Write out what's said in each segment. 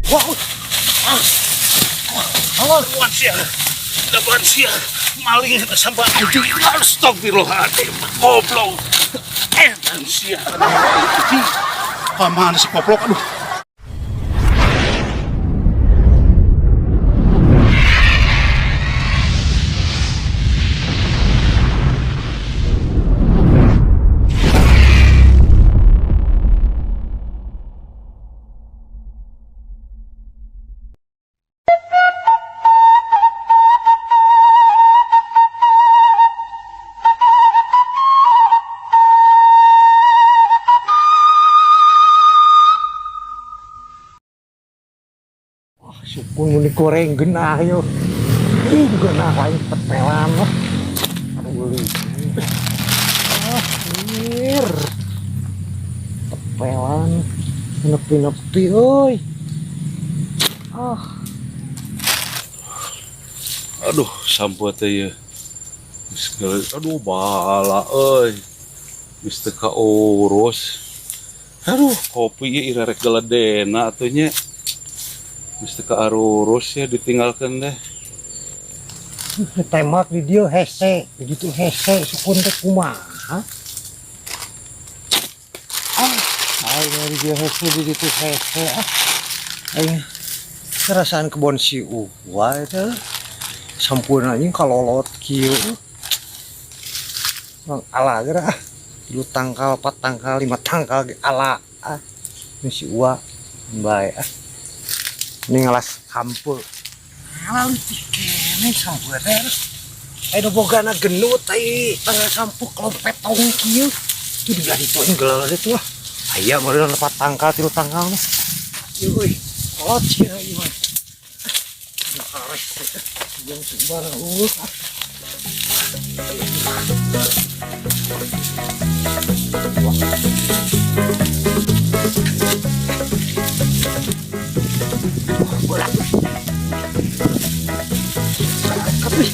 Wah, ah, Lawan sia. Lawan sia. Maling sampeu anjing. Astagfirullahaladzim. Goblok. Edan sia. Anjing. Mana si koplok, aduh. Wah, syukur mun digoreng genah yo. Ih, genah aing tepelan lah. Aduh, ah, anjir. Tepelan nepi-nepi euy. Ah, Aduh, sampeu teh ieu. Geus aduh bala euy. Geus teu kaurus. Aduh, kopi ieu ira rek geledena atuh nya. Geus teu kaarurus ya ditinggalkeun deh. Tembak di dieu hese, di ditu hese sukun teh kumaha? Ah, aing di dieu hese di ditu hese ah. Aing perasaan kebon si Uwa itu sampurna anjing kalolot kieu. Bang ala geura ah. 3 tangkal, 4 tangkal, 5 tangkal ge ala ah. Ini si Uwa bae ah. Ini ngalas hampe. Ala leutik keneh sampeu teh. Ayo bogana genut ai tanggal sampu kelompetong kieu. Itu di belah ditu aing geuleuh itu ah. Aya meureun 4 tangkal, 3 tangkal mah. Ieu euy, kolot sia ieu mah. Hares jeung sembarang eueuh ah. Wah, berat. Cakep ih.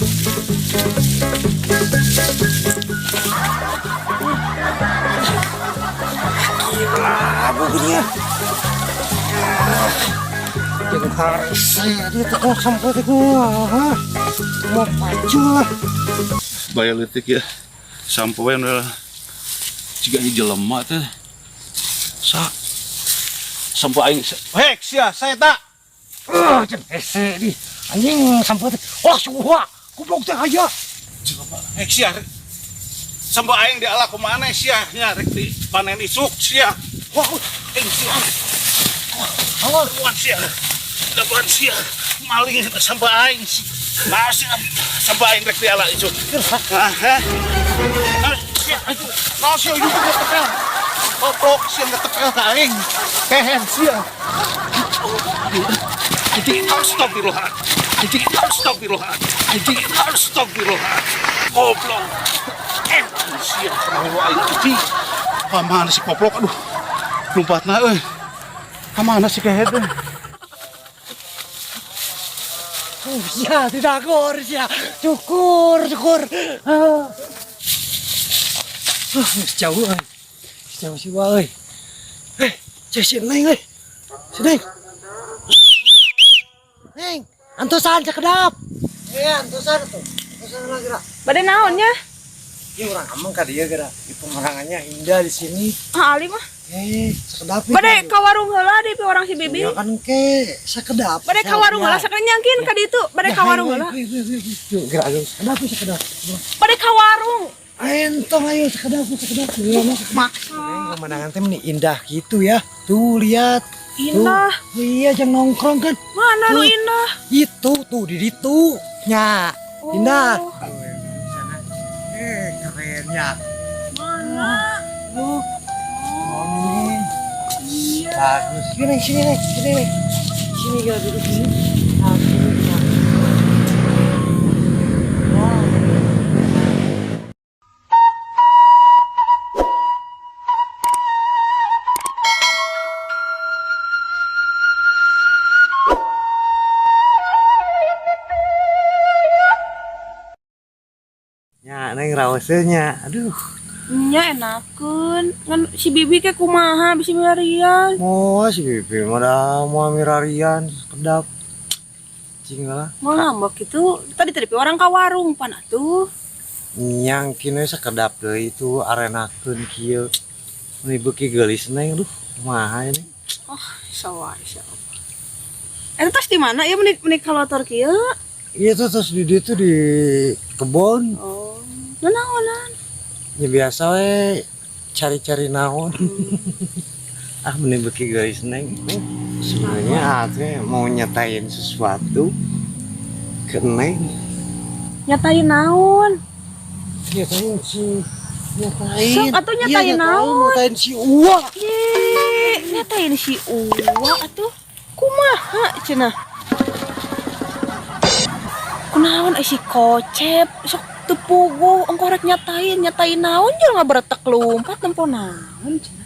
Gila, bukunya. Jeung harese dia teh kok sampai teh kumaha. Mau pacul lah. Baya leutik ya. Sampeu we nu jiga jelema teh. Sa sampeu aing. Hek sia saya tak. Jeung hese di. Anjing sampeu teh. Wah, suha. Goblok teh aya. Jelema. Hek sia. Sampeu aing diala kumaha sia nya rek di panen isuk sia. Wah, Aing sia. awal. Lawan sia. Lawan sia. Maling sampeu aing. Nah, sia sampeu aing rek diala isuk. Ah, heh. Ah, sia itu. Nah, sia itu ngetepel. Goblok sia ngetepel ka aing. Kehen sia. Anjing, astagfirullah. Anjing, astagfirullah. Anjing, astagfirullah. Goblok. Sia mau aing anjing. Mana si koplok aduh. Lompatna euy. Kamana si kehed euy? Oh, ya, tidak ya. Syukur, syukur. Ah. Ah, geus jauh euy. Jauh si Wa euy. Eh, cek si Neng euy. Si Neng. Neng, antosan cakedap. Eh, antosan tuh. Antosan lah geura. Bade naon nya? Ieu urang ameng ka dieu geura. Di pemandangannya indah di sini. Ah, ali mah. Eh, sakedap. Bade ka warung heula di orang si Bibi. Ya kan ke sakedap. Bade ka warung heula sakali nyangkin ka ditu. Bade ka warung heula. Yuk, geura ayo sakedap sakedap. Bade ka warung. Entong ayo sakedap sakedap. Maksa. Pemandangan teh meni indah gitu ya. Tuh lihat. Indah. Tuh. Iya, jangan nongkrong kan. Mana nu Tuh. indah? Itu tuh di ditu. Nya. Oh. Indah. Eh, kerennya. Mana? Tuh. Oh, Iya. bagus. Sini, sini, nih, sini, nih. Sini kita duduk sini. Nah, sini, nah. Wow. Ya, neng raosnya. Aduh, Nya enakeun. Ngan si Bibi ke kumaha bisi milarian. Moal si Bibi mah da moal milarian kedap. Cing lah. Mau ngambek gitu. Tadi tadi orang ka warung pan atuh. Nyangkin we sakedap deui itu arenakeun kieu. Ini beuki geulis, Neng, duh, kumaha ini? Oh, sawa insyaallah. Eta tos di mana ya menik menik kalotor kieu? Iya tuh terus di dieu tuh di kebon. Oh, nanaonan? Ya biasa we cari-cari naon. Ah, meni beuki geulis, Neng. Neng, sebenarnya ate mau nyatain sesuatu ke Neng. Nyatain naon? Nyatain si nyatain. Sok atuh nyatain Iya, naon? Nyatain si Uwa. Ye, nyatain si Uwa atuh. Kumaha cenah? Kunaon si Kocep sok teu puguh ongko rek nyatain, nyatain naon jeung ngaberetek lumpat nempo naon cenah.